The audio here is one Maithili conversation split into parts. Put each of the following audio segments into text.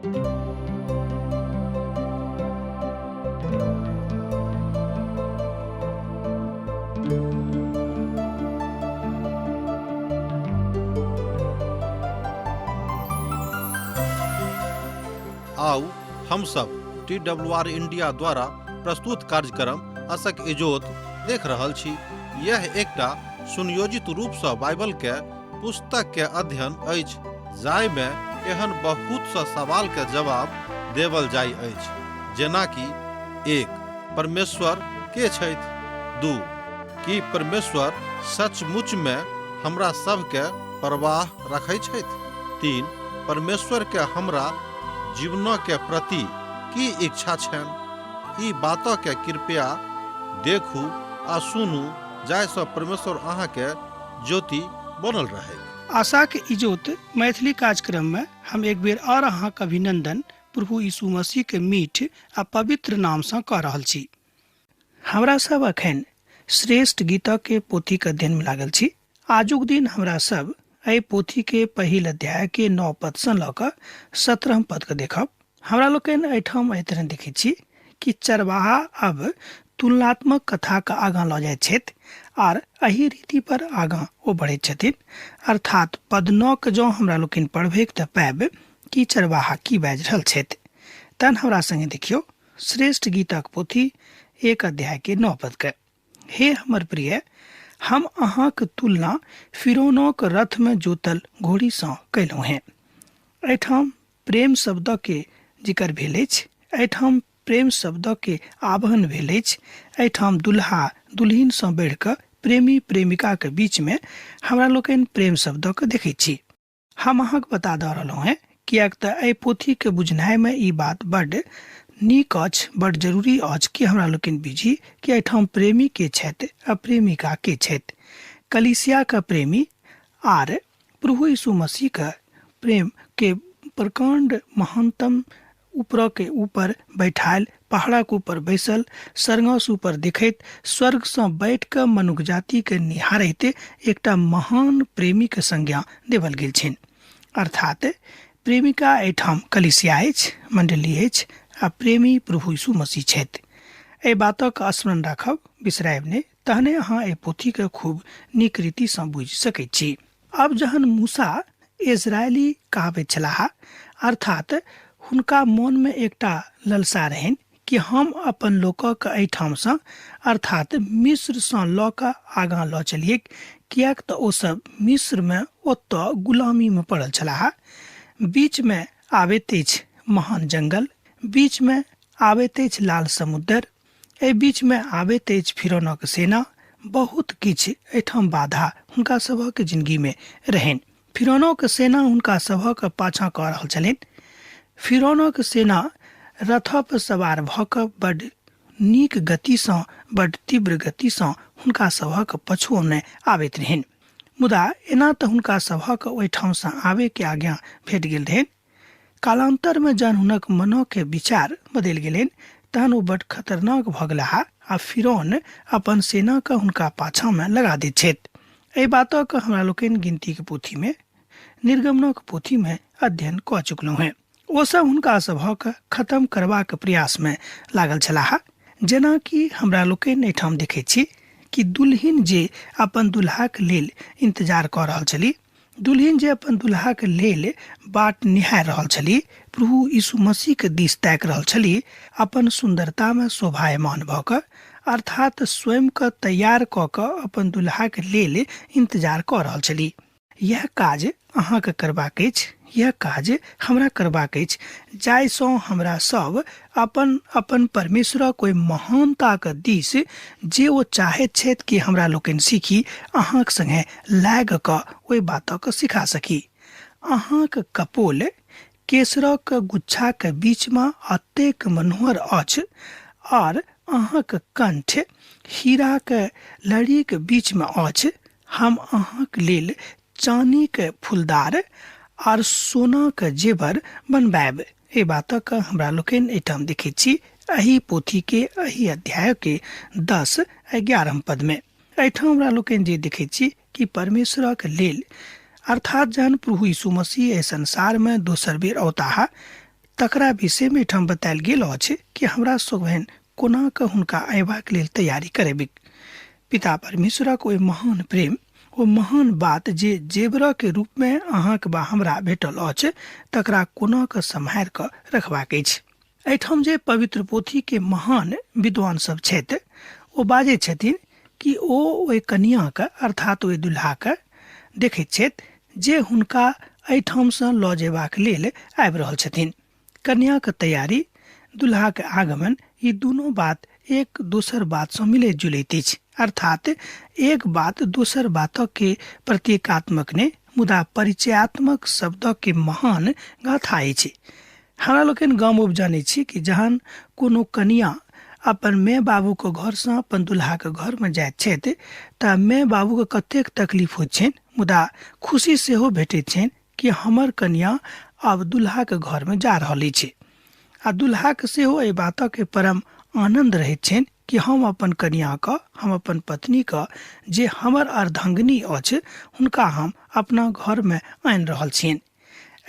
आउ हम सब टी डब्ल्यू आर इंडिया द्वारा प्रस्तुत कार्यक्रम असक इजोत देख रहल छी। यह एकटा सुनियोजित रूप सँ बाइबल के पुस्तक के अध्ययन अछि जाहि में एहन बहुत स सवाल के जवाब देवल जाय अछि, जेना कि 1 परमेश्वर के छथि, 2 की परमेश्वर सचमुच में हमरा सब के परवाह रखै छथि, 3 परमेश्वर के हमरा जीवन के प्रति की इच्छा छनि। ई बात के कृपया देखू आ सुनू जाहि सँ परमेश्वर अहाँ के ज्योति बनल रहे। आशा के इजोत मैथिली कार्यक्रम में हम एक बेर और अहाँ के अभिनंदन प्रभु यीशु मसीह के मीठ आ पवित्र नाम से कह रहल छी। हमरा सब अखन श्रेष्ठ गीत के पोथी के अध्ययन में लागल छी। आजुक दिन हमरा सब एहि पोथी के पहिल अध्याय के 9 पद से लऽ कऽ 17 पद के देखब। हमरा लोकनि एहिठाम एहि तरह देखै छी कि चरवाहा अब तुलनात्मक कथा के आगाँ लऽ जाइत छथि आर एहि रीति पर आगाँ ओ बढ़ैत छथिन। अर्थात पद 9 के जँ हमरा लोकनि पढ़बै तऽ पायब कि चरवाहा की बाजि रहल छथि। तहन हमरा संगे देखियौ श्रेष्ठ गीतक पोथी 1 अध्याय के 9 पद के। हे हमर प्रिय, हम अहाँक तुलना फिरौनक रथ में जोतल घोड़ी सँ कयलहुँ हेँ। एहिठाम प्रेम शब्द के जिक्र भेल अछि, एहिठाम प्रेम शब्द के आह्वान भेल अछि। एहिठाम दुल्हा दुल्हिन सँ बढ़ि कऽ प्रेमी प्रेमिका के बीच में हमरा लोकनि प्रेम शब्द के देखै छी। हम अहाँके बता दऽ रहलहुँ हेँ, किएक तऽ एहि पोथीके बुझनाइमे ई बात बड्ड नीक अछि, बड्ड जरूरी अछि कि हमरा लोकनि बुझी कि एहिठाम प्रेमी के छथि आ प्रेमिका के छथि। कलीसियाके प्रेमी आर प्रभु यीशु मसीहके प्रेम के प्रकाण्ड महानतम ऊपर के ऊपर बैठायल, पहाड़क ऊपर बैसल, स्वर्गसँ ऊपर देखैत, स्वर्गसँ बैठ कऽ मनुख जातिके निहारैत एकटा महान प्रेमीके संज्ञा देवल गेल छनि। अर्थात प्रेमिका एहिठाम कलीसिया अछि, मंडली अछि आ प्रेमी प्रभु यीशु मसीह छथि। एहि बातक स्मरण राखब, बिसरायब नहि, तहने अहाँ एहि पोथीके खूब नीक रीतिसँ बुझि सकैत छी। अब जहन मूसा इजरायली कहबैत छलाह, अर्थात हुनका मन में एकटा ललसा रहनि कि हम अपन लोकक एहिठामसँ अर्थात मिस्रसँ लऽ कऽ आगाँ लऽ चलिऐक, किएक तऽ ओ सब मिस्रमे ओतऽ गुलामीमे पड़ल छलाह। बीचमे आबैत अछि महान जंगल, बीचमे आबैत अछि लाल समुद्र, एहि बीचमे आबैत अछि फिरौनक सेना। बहुत किछु एहिठाम बाधा हुनका सभक जिंदगीमे रहनि। फिरौनक सेना हुनका सभक पाछाँ कऽ रहल छलनि। फिरौनक सेना रथ पर सवार भऽ कऽ बड्ड नीक गतिसँ, बड्ड तीव्र गतिसँ हुनका सभक पछुओने आबैत रहनि। मुदा एना तऽ हुनका सभक ओहिठामसँ आबैके आज्ञा भेट गेल रहनि। कालांतर में जहन हुनक मनो के विचार बदलि गेलनि तहन ओ बड खतरनाक भऽ गेलाह आ फिरौन अपन सेना के हुनका पाछाँ में लगा दैत छथि। एहि बातक हमरा लोकनि गिनती के पोथी में, निर्गमनक पोथी में अध्ययन कऽ चुकलहुँ हेँ। ओ सब हुनका सभक खत्म करबाक प्रयास में लागल छलाह। जेना कि हमरा लोकनि एहिठाम देखैत छी कि दुल्हिन जे अपन दुल्हाक लेल इंतजार कऽ रहल छली, दुल्हिन जे अपन दुल्हाक लेल बाट निहारि रहल छली, प्रभु यीशु मसीहके दिस ताकि रहल छली, अपन सुन्दरतामे शोभायमान भऽ कऽ, अर्थात स्वयंके तैयार कऽ कऽ अपन दुल्हाक लेल इंतजार कऽ रहल छली। यह काज अहाँके करबाक अछि, यह काज हमरा करबाक अछि, जाहिसँ हमरा सब अपन अपन परमेश्वरक ओहि महानताक दिस जे ओ चाहैत छथि कि हमरा लोकनि सीखी, अहाँक संगे लागि कऽ ओहि बातक सिखा सकी। अहाँक कपोल केसरक गुच्छाक बीचमे अतेक मनोहर अछि आर अहाँक कंठ हीराक लड़ीक बीचमे अछि। हम अहाँक लेल चानीक फुलदार आर सोनाक जेवर बनबायब। एहि बातक हमरा लोकनि एहिठाम देखैत छी एहि पोथी के एहि अध्याय के 10 11 पद में। एहिठाम हमरा लोकनि जे देखैत छी कि परमेश्वरक लेल, अर्थात जहन प्रभु यीशु मसीह एहि संसार में दोसर बेर औताह तकरा विषयमे एहिठाम बतायल गेल अछि कि हमरा सभहन कोना कऽ हुनका अयबाक लेल तैयारी करेबिक। पिता परमेश्वरक ओहि महान प्रेम, ओ महान बात जे जेवरके रूपमे अहाँके बा हमरा भेटल अछि, तकरा कोना कऽ सम्हारि कऽ रखबाक अछि। एहिठाम जे पवित्र पोथीके महान विद्वान सब छथि ओ बाजै छथिन कि ओ ओहि कनियाँके अर्थात ओहि दुल्हाके देखैत छथि जे हुनका एहिठामसँ लऽ जेबाक लेल आबि रहल छथिन। कन्याके तैयारी, दुल्हाके आगमन, ई दुनू बात एक दोसर बातसँ मिलैत जुलैत अछि, अर्थात एक बात दोसर बातके प्रतीकात्मक नहि मुदा परिचयात्मक शब्दके महान गाथा अछि। हमरा लोकनि गाम उब जानै छी कि जहन कोनो कनिया अपन माय बाबूके घरसँ अपन दुल्हाके घरमे जाइत छथि तऽ माय बाबूके कतेक तकलीफ होइत छनि, मुदा खुशी सेहो भेटैत छनि कि हमर कनिया आब दुल्हाके घरमे जा रहल अछि। आ दुल्हाके सेहो एहि बातके परम आनन्द रहैत छनि कि हम अपन कनियाके, हम अपन पत्नीके जे हमर अर्धांगिनी अछि हुनका हम अपना घरमे आनि रहल छियनि।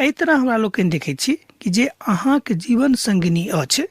एहि तरह हमरा लोकनि देखै छी कि जे अहाँके जीवन संगिनी अछि,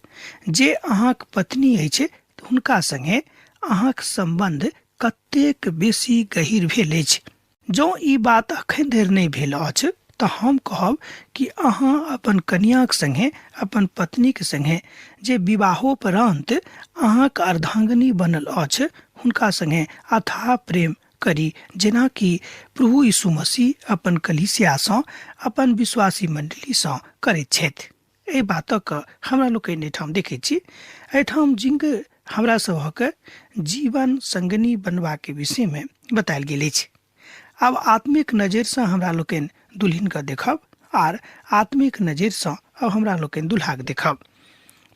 जे अहाँके पत्नी अछि, हुनका संगे अहाँके सम्बन्ध कतेक बेसी गहीर भेल अछि। जँ ई बात अखन धरि नहि भेल अछि तऽ हम कहब कि अहाँ अपन कनियाँक संगे, अपन पत्नीक संगे जे विवाहोपरान्त अहाँके अर्धांगिनी बनल अछि, हुनका संगे अथाह प्रेम करी, जेनाकि प्रभु यीशु मसीह अपन कलीसियासँ, अपन विश्वासी मण्डलीसँ करैत छथि। एहि बातक हमरा लोकनि एहिठाम देखै छी। एहिठाम जिंग हमरा सभक जीवन संगनी बनबाके विषयमे बतायल गेल अछि। आब आत्मिक नजरिसँ हमरा लोकनि दुल्हिनके देखब आर आत्मिक नजरिसँ अब हमरा लोकनि दुल्हाके देखब।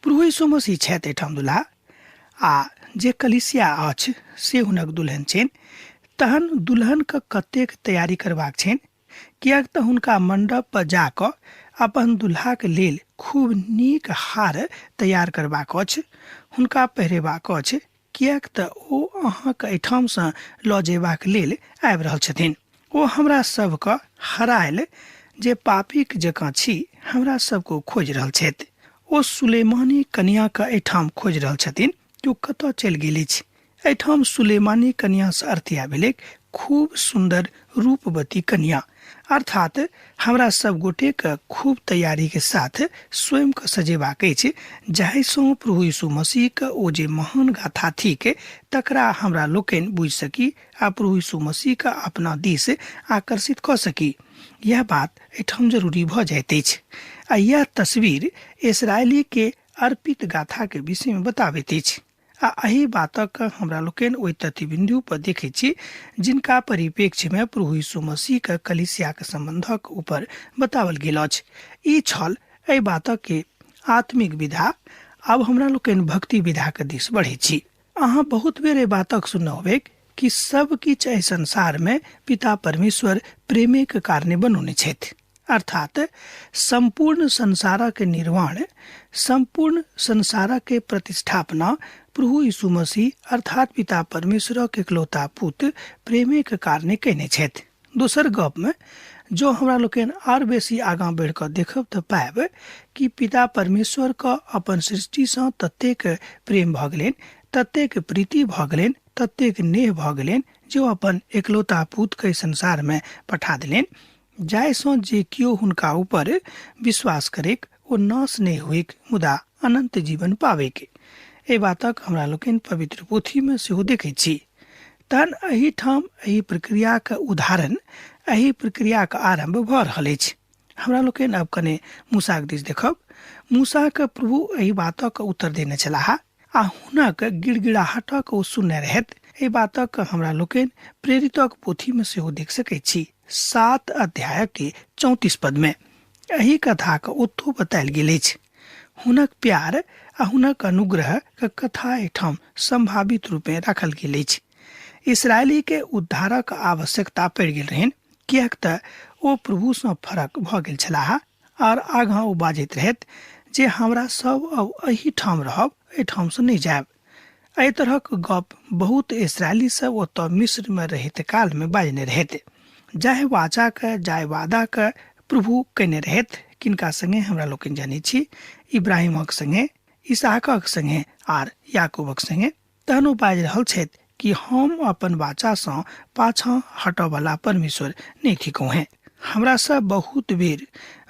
प्रभु यीशु मसीह छथि एहिठाम दुल्हा, आ जे कलीसिया अछि से हुनक दुल्हन छनि। तहन दुल्हनके कतेक तैयारी करबाक छनि, किएक तऽ हुनका मण्डप पर जाकऽ अपन दुल्हाके लेल खूब नीक हार तैयार करबाक अछि, हुनका पहिरेबाक अछि, किएक तऽ ओ अहाँके एहिठामसँ लऽ जेबाक लेल आबि रहल छथिन। ओ हमरा सबके हरायल जे पापीक जकाँ छी, हमरा सबके ओ खोजि रहल छथि। ओ सुलेमानी कनियाँके एहिठाम खोजि रहल छथिन कि ओ कतऽ चलि गेल अछि। एहिठाम सुलेमानी कनियाँसँ अर्थ इएह भेलैक खूब सुन्दर रूपवती कनियाँ, अर्थात हमरा सब गोटेके खूब तैयारीके साथ स्वयंके सजेबाक अछि, जाहिसँ प्रभु यीशु मसीहके ओ जे महान गाथा थिक तकरा हमरा लोकनि बुझि सकी आ प्रभु यीशु मसीहके अपना दिस आकर्षित कऽ सकी। यह बात एहिठाम जरूरी भऽ जाइत अछि आ यह तस्वीर इसराइलीके अर्पित गाथाके विषयमे बताबैत अछि। आ एहि बातक हमरा लोकनि ओहि तथ्य बिन्दु पर देखै छी जिनका परिप्रेक्ष्यमे प्रभु यीशु मसीहके कलीसियाके सम्बन्धक ऊपर बताओल गेल अछि। ई छल एहि बातक के आत्मिक विधा। आब हमरा लोकनि भक्ति विधाके दिस बढ़ै छी। अहाँ बहुत बेर एहि बातक सुनने होबैक कि सब किछु एहि संसारमे पिता परमेश्वर प्रेमेक कारणे बनौने छथि, अर्थात सम्पूर्ण संसारक निर्माण, सम्पूर्ण संसारक प्रतिष्ठापना प्रभु यीशु मसीह अर्थात पिता परमेश्वरक एकलौता पुत्र प्रेमेक कारणे कयने छथि। दोसर गपमे जँ हमरा लोकनि आर बेसी आगाँ बढ़ि कऽ देखब तऽ पायब कि पिता परमेश्वरके अपन सृष्टिसँ ततेक प्रेम भऽ गेलनि, ततेक प्रीति भऽ गेलनि, ततेक नेह भऽ गेलनि जे ओ अपन एकलौता पुतके संसारमे पठा देलनि, जाहिसँ जे केओ हुनका ऊपर विश्वास करैक ओ नाश नहि होइक मुदा अनन्त जीवन पाबैक। एहि बातक हमरा लोकनि पवित्र पोथीमे सेहो देखै छी। तहन एहिठाम एहि प्रक्रियाक उदाहरण, एहि प्रक्रियाक आरम्भ भऽ रहल अछि। हमरा लोकनि अब कने मूसाक दिस देखब। मूसाके प्रभु एहि बातक उत्तर देने छलाह आ हुनक गिड़गिड़ाहटक ओ सुनने रहथि। एहि बातक हमरा लोकनि प्रेरितक पोथीमे सेहो देख सकैत छी, 7 अध्यायक 34 पदमे एहि कथाक ओतहु बतायल गेल अछि। हुनक प्यार आ हुनक अनुग्रह के कथा एहिठाम संभावित रूपे राखल गेल अछि। इसरायली के उद्धारक आवश्यकता पड़ि गेल रहनि, किएक तऽ ओ प्रभुसँ फरक भऽ गेल छलाह। आर आगाँ ओ बाजैत रहथि जे हमरा सब अब एहिठाम रहब, एहिठामसँ नहि जायब। एहि तरहक गप बहुत इसरायली सब ओतऽ मिस्रमे रहैत कालमे बाजने रहथि। जाहि वाचाके, जाहि वादाके प्रभु कयने रहथि किनका संगे हमरा लोकनि जानै छी, इब्राहिमक संगे, इसहाकक संगे आर याकूबक संगे। तहन ओ बाजि रहल छथि कि हम अपन वाचासँ पाछाँ हटऽवला परमेश्वर नहि थिकहुँ हेँ। हमरा सब बहुत बेर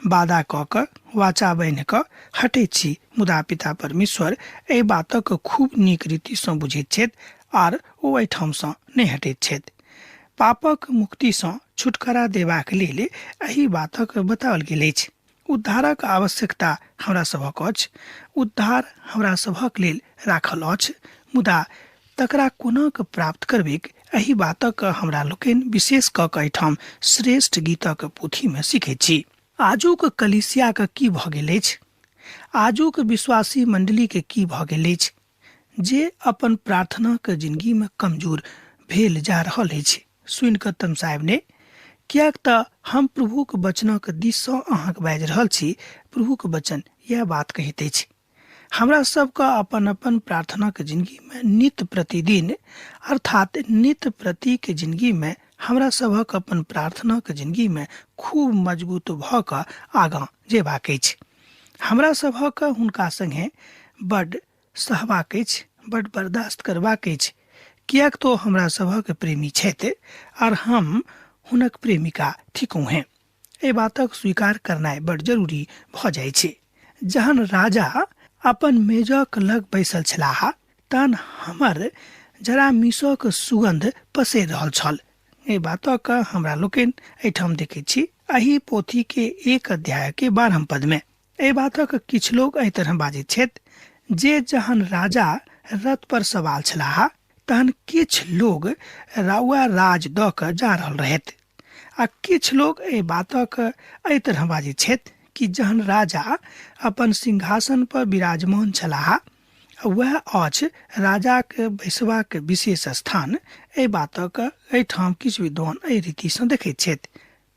वादा कऽ कऽ वाचा बान्हि कऽ हटैत छी, मुदा पिता परमेश्वर एहि बातक खूब नीक रीतिसँ बुझैत छथि आर ओ एहिठामसँ नहि हटैत छथि। पापक मुक्तिसँ छुटकारा देबाक लेल एहि बातक बताओल गेल अछि। उद्धारक आवश्यकता हमरा सभक अछि, उद्धार हमरा सभक लेल राखल अछि, मुदा तकरा कोना कऽ प्राप्त करबैक एहि बातक हमरा लोकनि विशेष कऽ कऽ एहिठाम श्रेष्ठ गीतक पोथीमे सीखैत छी। आजुक कलीसियाक की भऽ गेल अछि, आजुक विश्वासी मण्डलीके की भऽ गेल अछि जे अपन प्रार्थनाक जिंदगीमे कमजोर भेल जा रहल अछि। सुनि कऽ तमसायब नहि, किएक तऽ हम प्रभुक वचनक दिससँ अहाँके बाजि रहल छी। प्रभुक वचन इएह बात कहैत अछि। हमरा सबके अपन अपन प्रार्थनाक जिंदगीमे नित्य प्रतिदिन, अर्थात नित्य प्रतिके जिंदगीमे हमरा सभक अपन प्रार्थनाक जिंदगीमे खूब मजबूत भऽ कऽ आगाँ जेबाक अछि। हमरा सभक हुनका संगे बड सहबाक अछि, बड बर्दाश्त करबाक अछि, किएक तो हमरा सभक प्रेमी छथि आर हम हुनक प्रेमिका थिकहुँ हेँ। एहि बातक स्वीकार करनाइ बड जरूरी भऽ जाइ छै। जहन राजा अपन मेजक लग बैसल छलाह तहन हमर जरा मिसक सुगंध पसरि रहल छल। एहि बातक हमरा लोकनि एहिठाम देखैत छी एहि पोथी के 1 अध्याय के 12 पद में। एहि बातक किछु लोग एहि तरह बाजैत छथि जे जहन राजा रथ पर सवाल छलाह तहन किछु लोग राउआ राज दऽ कऽ जा रहल रहथि, आ किछु लोग एहि बातक एहि तरह बाजैत छथि कि जहन राजा अपन सिंहासन पर विराजमान छलाह वएह अछि राजाक बैसबाक विशेष स्थान। एहि बातक एहिठाम किछु विद्वान एहि रीतिसँ देखैत छथि।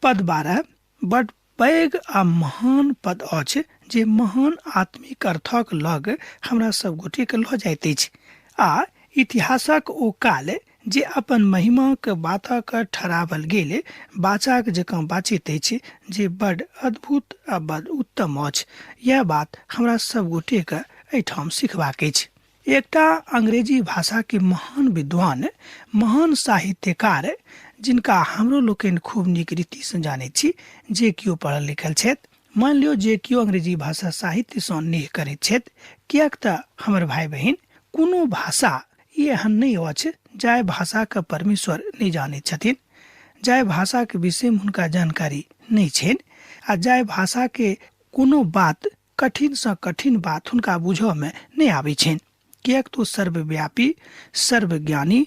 पद 12 बड पैघ आ महान पद अछि जे महान आत्मिक अर्थक लग हमरा सब गोटेके लऽ जाइत अछि आ इतिहासक ओ काल जे अपन महिमाक बातक ठहरावल गेल बाचाक जकाँ बाचैत अछि जे बड अद्भुत आ बड उत्तम अछि। यैह बात हमरा सब गोटेके एहिठाम सिखबाक अछि। एकटा अंग्रेजी भाषा के महान विद्वान, महान साहित्यकार, जिनका हमरो लोकनि खूब नीक रीतिसँ जानैत छी, जे केओ पढ़ल लिखल छथि, मानि लियौ जे केओ अंग्रेजी भाषा साहित्यसँ नेह करैत छथि, किएक तऽ हमर भाय बहिन कोनो भाषा ई एहन नहि अछि जाहि भाषाके परमेश्वर नहि जानैत छथिन, जाहि भाषाके विषयमे हुनका जानकारी नहि छनि आ जाहि भाषाके कोनो बात कठिनसँ कठिन बात हुनका बुझऽमे नहि आबै छनि, किएक तऽ सर्वव्यापी, सर्वज्ञानी,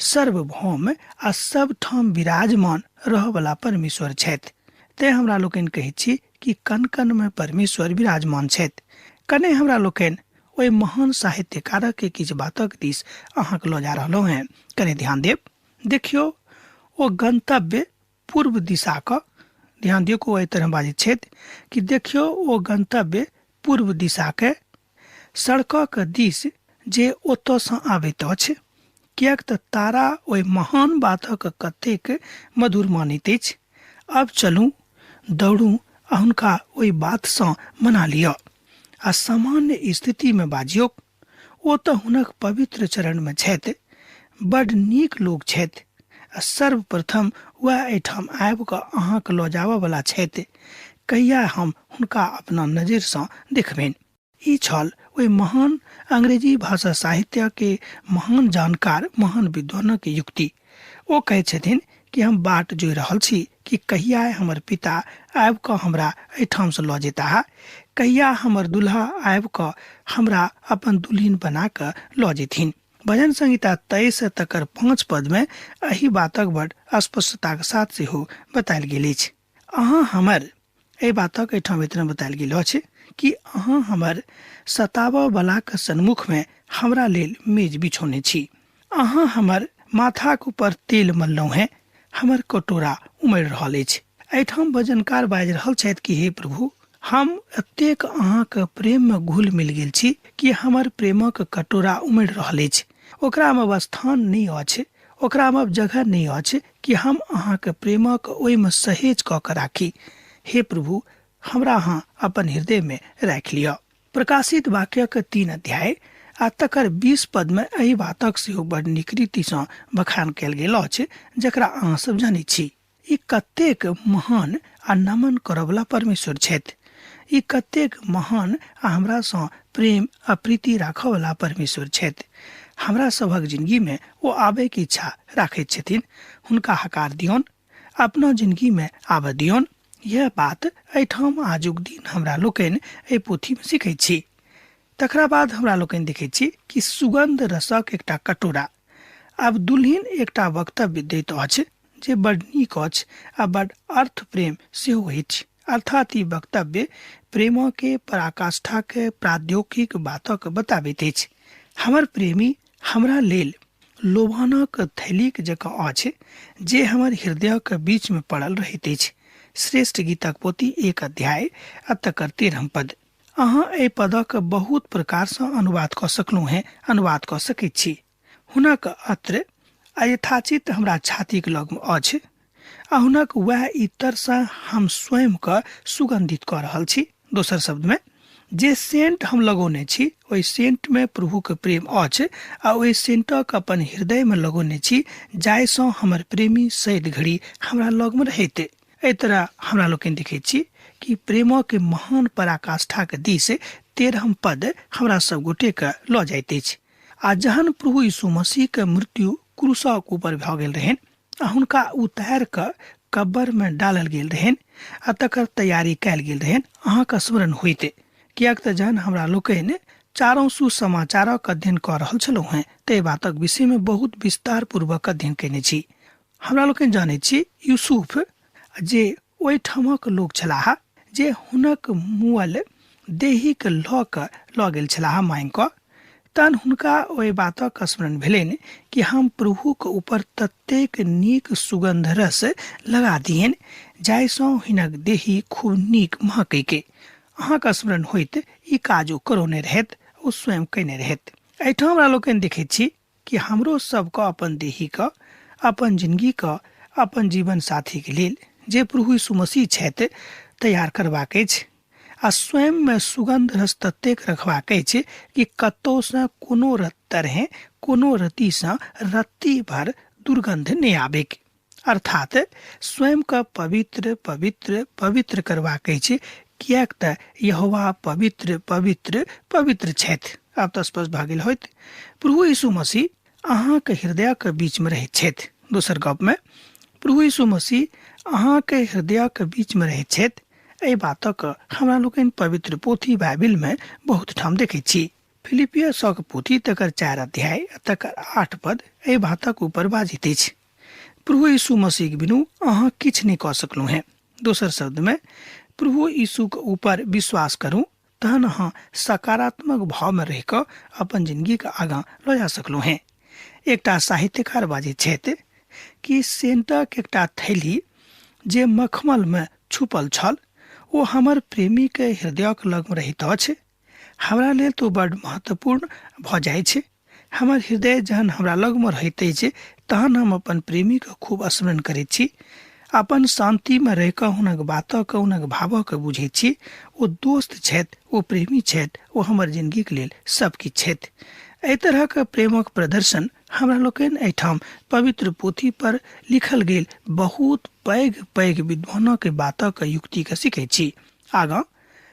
सर्वभौम आ सबठाम विराजमान रहऽवला परमेश्वर छथि। तेँ हमरा लोकनि कहैत छी कि कण कणमे परमेश्वर विराजमान छथि। कने हमरा लोकनि ओहि महान साहित्यकारक के किछु बातक दिस अहाँके लऽ जा रहलहुँ हेँ, कने ध्यान देब। देखियौ ओ गंतव्य पूर्व दिशाक, ध्यान दियौ ओ एहि तरह बाजैत छथि कि देखियौ ओ गंतव्य पूर्व दिशाके सड़कक दिस जे ओतऽसँ आबैत अछि, किएक तऽ तारा ओहि महान बातक कतेक मधुर मानैत अछि। अब चलू, दौड़ू आ हुनका ओहि बातसँ मना लिअ आ सामान्य स्थितिमे बाजियौक। ओ तऽ हुनक पवित्र चरणमे छथि, बड नीक लोक छथि आ सर्वप्रथम वएह एहिठाम आबि कऽ अहाँके लऽ जाबऽवला छथि। कहिया हम हुनका अपना नजरिसँ देखबनि। ई छल ओहि महान अंग्रेजी भाषा साहित्य के महान जानकार, महान विद्वानक युक्ति। ओ कहै छथिन कि हम बाट जोहि रहल छी कि कहिया हमर पिता आबि कऽ हमरा एहिठामसँ लऽ जेताह, कहिया हमर दुल्हा आबि कऽ हमरा अपन दुल्हिन बना कऽ लऽ जेथिन। भजन संहिता 23 तकर 5 पदमे एहि बातक बड स्पष्टताक साथ सेहो बतायल गेल अछि। अहाँ हमर एहि बातक एहिठाम इतना बतायल गेल अछि कि अहाँ हमर सताबऽ बलाक सन्मुखमे हमरा लेल मेज बिछौने छी, अहाँ हमर माथाक ऊपर तेल मललहुँ हेँ, हमर कटोरा उमड़ि रहल अछि। एहिठाम भजनकार बाजि रहल छथि कि हे प्रभु, हम एतेक अहाँक प्रेममे घुल मिल गेल छी कि हमर प्रेमक कटोरा उमड़ि रहल अछि, ओकरामे अब स्थान नहि अछि, ओकरामे अब जगह नहि अछि कि हम अहाँक प्रेमक ओहिमे सहेज कऽ कऽ राखी। हे प्रभु, हमरा अहाँ अपन हृदय में राखि लिअ। प्रकाशित वाक्यक 3 अध्याय आ तकर 20 पद में एहि बातक सेहो बड़ नीक रीतिसँ बखान कयल गेल अछि, जकरा अहाँ सब जनैत छी। ई कतेक महान आ नमन करऽवला परमेश्वर छथि। ई कतेक महान आ हमरासँ प्रेम आ प्रीति राखऽवला परमेश्वर छथि। हमरा सभक जिंदगी में ओ आबैके इच्छा राखैत छथिन। हुनका हकार दियौन, अपना जिंदगी में आबऽ दियौन। यह बात एहिठाम आजुक दिन हमरा लोकनि एहि पोथीमे सीखैत छी। तकरा बाद हमरा लोकनि देखैत छी कि सुगंध रसक एकटा कटोरा। आब दुल्हिन एकटा वक्तव्य दैत अछि जे बड नीक अछि आ बड अर्थ प्रेम सेहो अछि। अर्थात ई वक्तव्य प्रेमके पराकाष्ठाके प्राद्योगिक बातक बताबैत अछि। हमर प्रेमी हमरा लेल लोभानक थैलीक जकाँ अछि जे हमर हृदयक बीचमे पड़ल रहैत अछि। श्रेष्ठ गीतक पोथी 1 अध्याय आ तकर 13 पद। अहाँ एहि पदक बहुत प्रकारसँ अनुवाद कऽ सकलहुँ हेँ, अनुवाद कऽ सकैत छी। हुनक अत्र आ यथाचित हमरा छातीक लगमे अछि आ हुनक वएह इतरसँ हम स्वयंके सुगन्धित कऽ रहल छी। दोसर शब्दमे जे सेंट हम लगौने छी ओहि सेंटमे प्रभुके प्रेम अछि आ ओहि सेंटक अपन हृदयमे लगौने छी, जाहिसँ हमर प्रेमी सैद घड़ी हमरा लगमे रहैत। एहि तरह हमरा लोकनि देखैत छी कि प्रेमके महान पराकाष्ठाके दिस 13 पद हमरा सब गोटेके लऽ जाइत अछि। आ जहन प्रभु यीशु मसीहके मृत्यु क्रूसक ऊपर भऽ गेल रहनि आ हुनका उतारि कऽ कब्बरमे डालल गेल रहनि आ तकर तैयारी कयल गेल रहनि, अहाँके स्मरण होइत, किएक तऽ जहन हमरा लोकनि चारू सुसमाचारक अध्ययन कऽ रहल छलहुँ हेँ ताहि बातक विषयमे बहुत विस्तार पूर्वक अध्ययन कयने छी। हमरा लोकनि जानैत छी यूसुफ जे ओहिठामक लोक छलाह जे हुनक मुअल देहीके लऽ कऽ लऽ गेल छलाह मांगि कऽ, तहन हुनका ओहि बातक स्मरण भेलनि कि हम प्रभुके ऊपर ततेक नीक सुगंध रस लगा दियनि जाहिसँ हिनक देही खूब नीक महकैके। अहाँके स्मरण होइत ई काज ओ करौने रहथि, ओ स्वयं कयने रहथि। एहिठाम हमरा लोकनि देखैत छी कि हमरो सबके अपन देहीके, अपन जिंदगीके, अपन जीवन साथीके लेल जे प्रभु यीशु मसीह छथि तैयार करबाक अछि आ स्वयंमे सुगंध रस ततेक रखबाक अछि कि कतौसँ कोनो तरहे कोनो रतिसँ रत्ती भर दुर्गंध नहि आबैक। अर्थात स्वयंके पवित्र पवित्र पवित्र करबाक अछि, किएक तऽ यहोवा पवित्र पवित्र पवित्र छथि। आब तऽ स्पष्ट भऽ गेल होइत प्रभु यीशु मसीह अहाँके हृदयके बीचमे रहैत छथि। दोसर गपमे प्रभु यीशु मसीह अहाँके हृदयके बीचमे रहैत छथि। एहि बातक हमरा लोकनि पवित्र पोथी बाइबिलमे बहुत ठाम देखैत छी। फिलिपिया सक पोथी तकर 4 अध्याय तकर 8 पद एहि बातक ऊपर बाजैत अछि। प्रभु यीशु मसीह बिनु अहाँ किछु नहि कऽ सकलहुँ हेँ। दोसर शब्दमे प्रभु यीशुके ऊपर विश्वास करू तहन अहाँ सकारात्मक भावमे रहि कऽ अपन जिंदगीके आगाँ लऽ जा सकलहुँ हेँ। एकटा साहित्यकार बाजैत छथि कि सेंटक एकटा थैली जे मखमलमे छुपल छल ओ हमर प्रेमीके हृदयक लगमे रहैत अछि। हमरा लेल तऽ ओ बड्ड महत्वपूर्ण भऽ जाइ छै। हमर हृदय जहन हमरा लगमे रहैत अछि तहन हम अपन प्रेमीके खूब स्मरण करैत छी। अपन शान्तिमे रहि कऽ हुनक बातक, हुनक भावक बुझैत छी। ओ दोस्त छथि, ओ प्रेमी छथि, ओ हमर जिंदगीके लेल सब किछु छथि। एहि तरहक प्रेमक प्रदर्शन हमरा लोकनि एहिठाम पवित्र पोथी पर लिखल गेल बहुत पैघ पैघ विद्वानक बातक युक्तिके सीखैत छी। आगाँ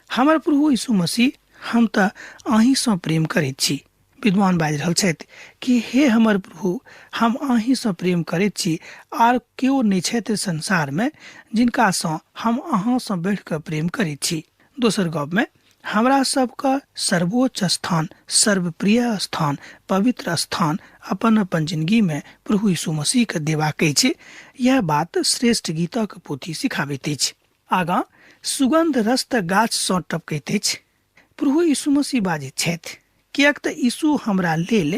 हमर प्रभु यीशु मसीह, हम तऽ अहीँसँ प्रेम करैत छी। विद्वान बाजि रहल छथि कि हे हमर प्रभु, हम अहीँसँ प्रेम करैत छी, आर केओ नहि छथि संसारमे जिनकासँ हम अहाँसँ बढ़ि कऽ प्रेम करैत छी। दोसर गपमे हमरा सबके सर्वोच्च स्थान, सर्वप्रिय स्थान, पवित्र स्थान अपन अपन जिंदगीमे प्रभु यीशु मसीहके देबाक अछि। यह बात श्रेष्ठ गीतक पोथी सिखाबैत अछि। आगाँ सुगंध रस तऽ गाछसँ टपकैत अछि। प्रभु यीशु मसीह बाजैत छथि, किएक तऽ यीशु हमरा लेल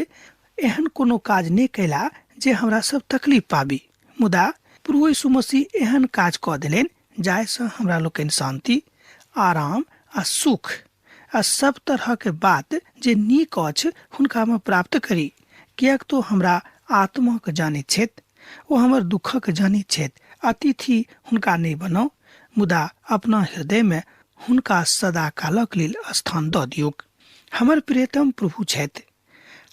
एहन कोनो काज नहि कयला जे हमरा सब तकलीफ पाबी, मुदा प्रभु यीशु मसीह एहन काज कऽ देलनि जाहिसँ हमरा लोकनि शान्ति, आराम आ सुख आ सब तरहके बात जे नीक अछि हुनकामे प्राप्त करी। किएक तऽ हमरा आत्माके जानैत छथि, ओ हमर दुःखक जानैत छथि। अतिथि हुनका नहि बनाउ, मुदा अपना हृदयमे हुनका सदा कालक लेल स्थान दऽ दियौक। हमर प्रियतम प्रभु छथि,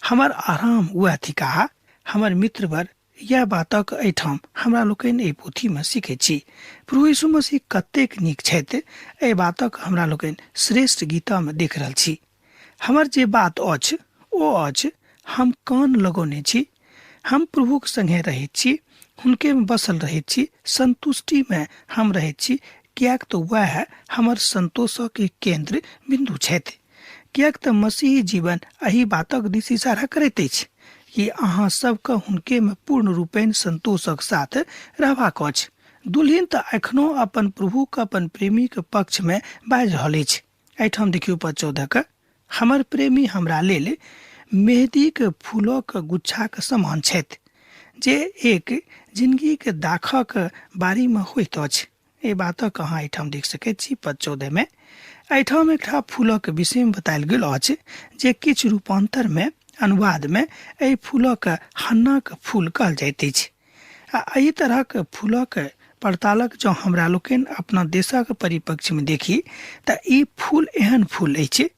हमर आराम वएह थिकाह, हमर मित्रवर। इएह बातक एहिठाम हमरा लोकनि एहि पोथीमे सीखैत छी। प्रभु यीशु मसीह कतेक नीक छथि, एहि बातक हमरा लोकनि श्रेष्ठ गीतामे देख रहल छी। हमर जे बात अछि ओ अछि, हम कान लगौने छी, हम प्रभुक संगे रहैत छी, हुनकेमे बसल रहैत छी, संतुष्टिमे हम रहैत छी, किएक तऽ वएह हमर संतोषक केंद्र बिन्दु छथि। किएक तऽ मसीही जीवन एहि बातक दिस इशारा करैत अछि कि अहाँ सबके हुनकेमे पूर्ण रूपेण संतोषक साथ रहबाक अछि। दुल्हिन तऽ एखनो अपन प्रभुक अपन प्रेमीक पक्षमे बाजि रहल अछि। एहिठाम देखियौ पद 14 के, हमर प्रेमी हमरा लेल मेहदीक फूलक गुच्छाक समान छथि, जे एक जिनगीक दाखक बारीमे होइत अछि। एहि बातक अहाँ एहिठाम देख सकैत छी पद 14 मे। एहिठाम एकटा फूलक विषयमे बतायल गेल अछि जे किछु रूपांतरमे अनुवादमे एहि फूलक हन्नाक फूल कहल जाइत अछि। आ एहि तरहक फूलक पड़तालक जँ हमरा लोकनि अपना देशक परिप्रेक्ष्यमे देखी तऽ ई फूल एहन फूल अछि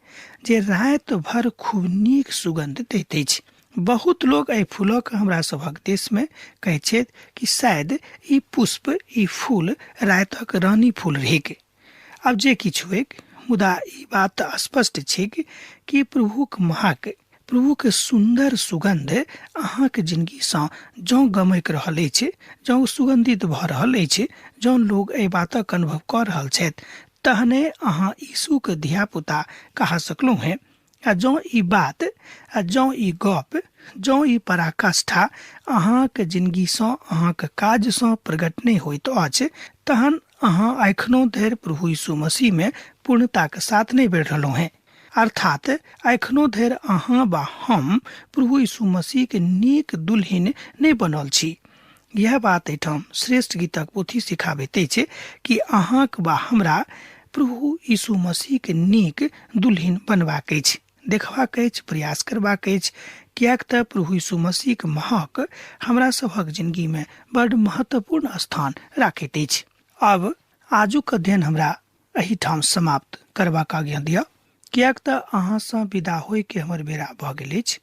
जे राति भरि खूब नीक सुगंध दैत अछि। बहुत लोक एहि फूलक हमरा सभक देशमे कहैत छथि कि शायद ई पुष्प, ई फूल रातिक रानी फूल रहैक। आब जे किछु होइक, मुदा ई बात तऽ स्पष्ट छैक कि प्रभुक महक, प्रभुक सुन्दर सुगंध अहाँक जिनगीसँ जँ गमकि रहल अछि, जँ सुगंधित भऽ रहल अछि, जँ लोग एहि बातक अनुभव कऽ रहल छथि, तहने अहाँ यीशुक धियापुता कहा सकलहुँ हेँ। आ जँ ई बात, आ जँ ई गप, जँ ई पराकाष्ठा अहाँक जिनगीसँ, अहाँक काजसँ प्रकट नहि होइत अछि, तहन अहाँ एखनो धरि प्रभु यीशु मसीहमे पूर्णताक साथ नहि बढ़ि रहलहुँ हेँ। अर्थात एखनो धरि अहाँ वा हम प्रभु यीशु मसीहक नीक दुल्हिन नहि बनल छी। यह बात एहिठाम श्रेष्ठ गीतक पोथी सिखाबैत अछि कि अहाँक वा हमरा प्रभु यीशु मसीहक नीक दुल्हिन बनबाक अछि, देखबाक अछि, प्रयास करबाक अछि, किएक तऽ प्रभु यीशु मसीहक महक हमरा सभक जिंदगीमे बड महत्वपूर्ण स्थान राखैत अछि। आब आजुक अध्ययन हमरा एहिठाम समाप्त करबाक आज्ञा दिअ, किएक तऽ अहाँसँ विदा होइके हमर बेरा भऽ गेल अछि।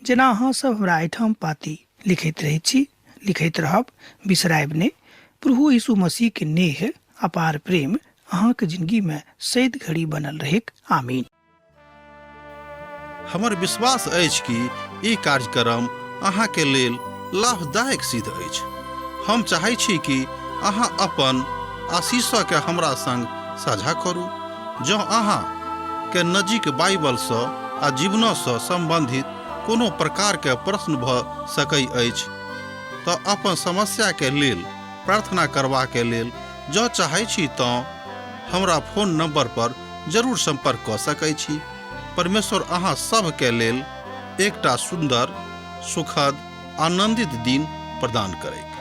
जेना अहाँ सब हमरा एहिठाम पाती लिखैत रहै छी, लिखैत रहब, बिसरायब नहि। प्रभु यीशु मसीह के नेह, अपार प्रेम अहाँके जिंदगी में सैद घड़ी बनल रहेक। आमीन। हमर विश्वास अछि कि ई कार्यक्रम अहाँके लेल लाभदायक सिद्ध अछि। हम चाहै छी कि अहाँ अपन आशीषके हमरा संग साझा करू। जँ अहाँ के नजीक बाइबलसँ आ जीवनसँ सम्बन्धित कोनो प्रकारके प्रश्न भऽ सकै अछि तऽ अपन समस्याके लेल प्रार्थना करबाके लेल जँ चाहै छी तँ हमरा फोन नंबर पर जरूर संपर्क कऽ सकै छी। परमेश्वर अहाँ सभके लेल एकटा सुन्दर, सुखद, आनंदित दिन प्रदान करैक।